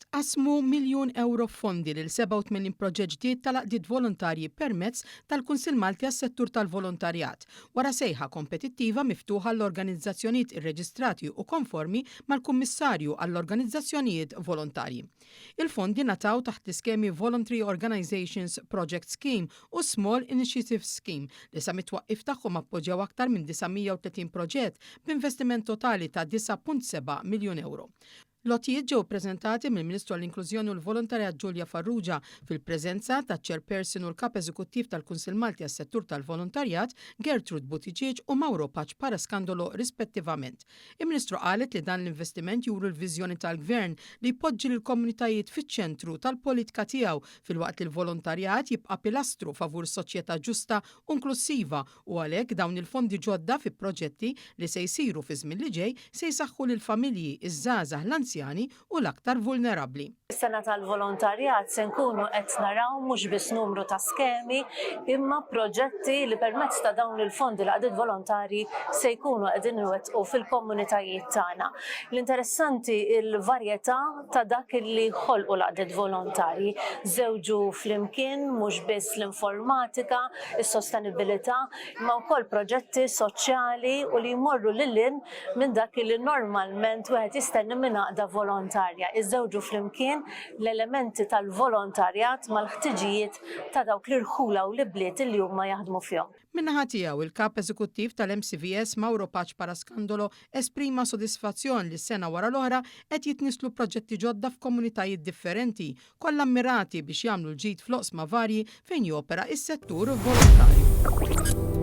Tqassmu miljun ewro f'fondi lil 87 proġett ġdid tal-għaqdiet volontarji permezz tal-Kunsill Malti għas-Settur tal-Volontarjat, wara sejħa kompetittiva miftuħa għall-organizzazzjonijiet irreġistrati u konformi mal-Kummissarju għall-Organizzazzjonijiet Volontarji. Il-fondi ngħataw taħt l-iskemi Voluntary Organisations Project Scheme u Small Initiatives Scheme li sa mit-twaqqif tagħhom appoġġjaw aktar minn 930 proġett b'investiment totali ta' 9.7 miljun ewro. L-għotjiet ġew ippreżentati mill-Ministru għall-Inklużjoni u l-Volontarjat Julia Farrugia fil-preżenza taċ-Chairperson u l-Kap Eżekuttiv tal-Kunsill Malti għas-Settur tal-Volontarjat Gertrude Buttigieg u Mauro Pace Parascandolo rispettivament. Il-Ministru qalet li dan l-investiment juri l-viżjoni tal-Gvern li jpoġġi lill-komunitajiet fiċ-ċentru tal-politika tiegħu filwaqt li l-volontarjat jibqa' pilastru favur soċjetà ġusta u inklussiva u għalhekk dawn il-fondi ġodda fi proġetti li se jsiru fiż-żmien li ġej se jsaħħu lill-familji, iż-żgħażagħ, l-anzjani u l-aktar vulnerabbli. Fis-Sena tal-Volontarjat se nkunu qed naraw mhux biss numru ta' skemi imma proġetti li permezz ta' dawn il-fondi l-għaqdiet volontarji se jkunu qegħdin iwettqu fil-komunitajiet tagħna. L-interessanti l-varjetà ta' dak li ħolqu l-għaqdiet volontarji. Żewġu flimkien mhux biss l-informatika, is-sostenibilità, imma wkoll proġetti soċjali u li jmorru lil hinn minn dak li normalment wieħed jistenni minn għaqda volontarja. Iżewġu flimkien l-elementi tal-volontarjat mal-ħtiġijiet ta' dawk l-irħula u l-ibliet li huma jaħdmu fihom. Min-naħa tiegħu, il-Kap Eżekuttiv tal-MCVS Mauro Pace Parascandolo esprima sodisfazzjon li sena wara l-oħra qed jitnisslu proġetti ġodda f'komunitajiet differenti kollha mmirati biex jagħmlu l-ġid fl-oqsma varji fejn jopera s-settur volontarju.